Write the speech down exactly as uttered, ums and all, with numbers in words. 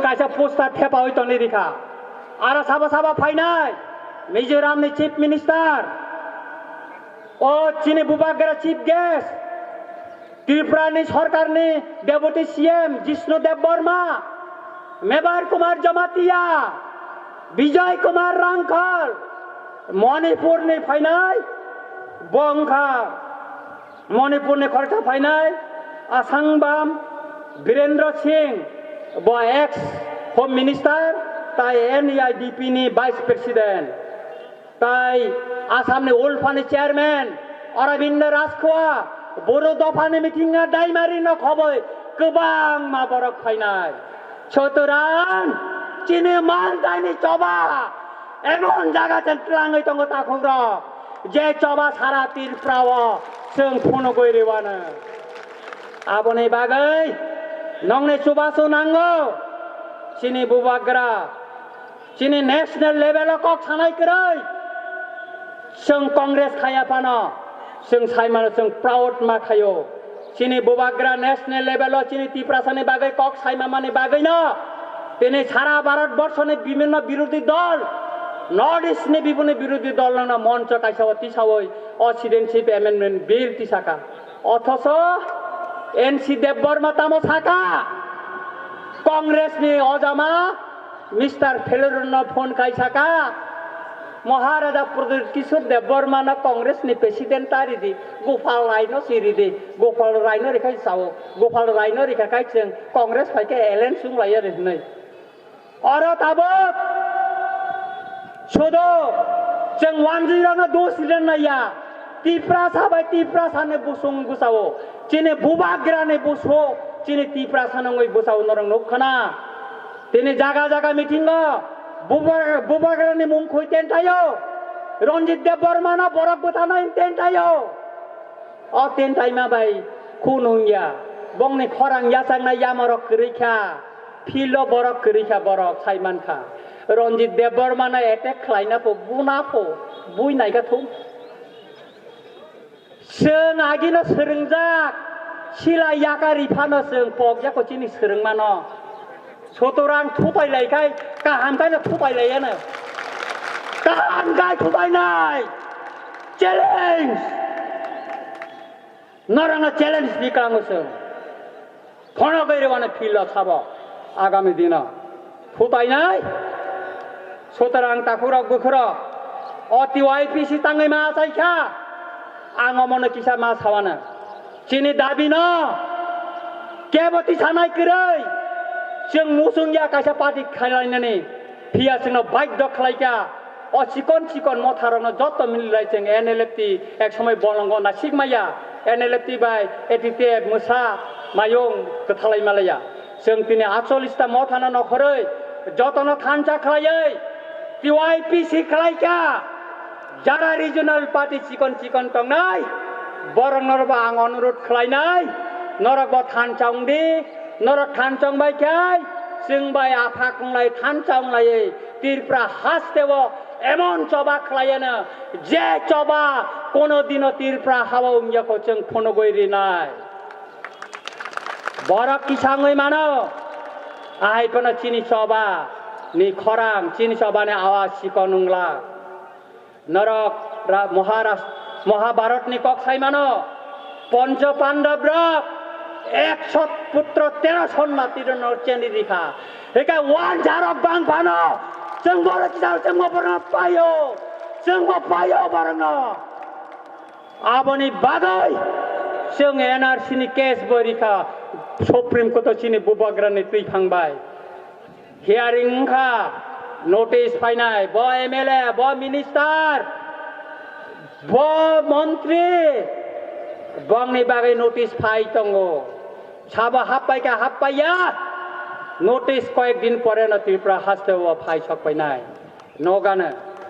kaisa poster thepawi tongwi rikha. Aro sabo sabo phainai Mizoramni Chief Minister, o chini bubagra Chief Guest, Tripurani sorkarni Deputy C M Jishnu Debbarma, Mebar Kumar Jamatia, Bijoy Kumar Rangkhal, Manipurni phainai, bo wngkha Manipurni khoroksa phainai Asangbam Birendra Singh, bo ex Home Minister tai N E I D P ni Vice President. Tai Assamni Ulphani chairman Aravind Rajkhwa Bodo dophani meeting-o Daimari no khoboi kwbangma borok phainai. Sutorang chini manjaini choba emon jaga chen twlangwi tongo takhukrok, je choba sara Tripura-o chwng phunugwi rwano. Aboni bagwi nongni chubachu nango, chini bubagra. Chini national level o kok sanai kwrwi. Chwng Congress khaya phano, chwng sai mano chwng proud ma khaio. Chini bubagra national level o chini Tiprasani bagwi kok sai mamani bagwino tini sara Bharat borshoni bibhinno birodhi dol, North East ni bibhinno birodhi dol no moncho kaisa o tisawi o Citizenship Amendment Bill tisaka. Othoso N C Debbarma tamo saka, Congress ni ojama Mister Phelurno phone kai saka, Maharaja Pradyut Kishore Debbarma no Congress ni president ta ridi, Gopal Rai no si ridi, Gopal Rai no rikhai sao, Gopal Rai no rikha kai chwng Congress phaikhe alliance wng lai ari hinwi. Oro tabuk sudo chwng wanjwirokno dos rinaiya. Tiprasa bai Tiprasani busung bwsao, chini bubagrani buso, chini Tiprasa nungwi bwsao norok nukkhana. Tini jaga jaga meeting o buba-, bubagrani mung khui tentaio. Ranjit Debbarmano borok bwtharnai tentaio. O tentaima bai khunung ya, bongni khorang yachaknai yamarok kwrwi kha, field o borok kwrwi kha, borok sai man kha. Ranjit Debbarmano attack khlaina pho, buna pho, bui nai kha thung. Chwng agino swrwngjak, sila yakari phano chwng pok ya ko chini swrwngmano. Sutorang thupai lai khai, kaham khai no thupai lai ano. Kaham khai thupai nai. Challenge. Norokno challenge ni klango chwng. Phono goi rwano field o sabo. Agami dino. Thupai nai. Sutorang takhurok bukhurok. O T Y P C tangwi ma achai kha. Ang omono kisa ma sawana. Chini dabi no kebo tisanai kwrwi. Chwng muchung ya kaisa party khlainani. Phiya chwngno baidhyo khlai kha. O chikon chikon motharokno joto mililai chwng N L F T ek somoi bolongo nasik maya. N L F T bai A T T F mwsa mayung kwthalai malaya. Chwng tini atchollish ta mothano nokhorwi jotono thansa khlaiwi T Y P C khlai kha. Jara regional party chikon chikon tongnai, borok norokbo ang onurut khlainai, norokbo thansa wng di, norok thansa wng bai khai, chwng bai aphak wng lai thansa wng laiwi Tripura hasteo emon choba khlaiano, je choba kono dino Tripura hao wng ya kho chwng phunugwi rinai. Borok kisa wngwi mano, ahai phano chini choba ni khorang, chini choba ni awa chikon wng la. Norok ra-, Maharas-, Mahabharat ni kok sai mano, Poncho Pandab rok ekshot putro tero son nati rok no cheni rikha. Hika wan jarok bang phano, chwng borok kisa chwng bo borok no paio, chwng bo paio borok no. Aboni bagwi chwng N R C ni case bo rikha Supreme Court o chini bubagra ni twi phang bai. Hearing wngkha, notice phainai, bo M L A, bo minister, bo montri, bongni bagwi notice phai tongo. Sabo happai kha, happai ya, notice koyek din pore no Tripura haste o phai sok painai. Nogano.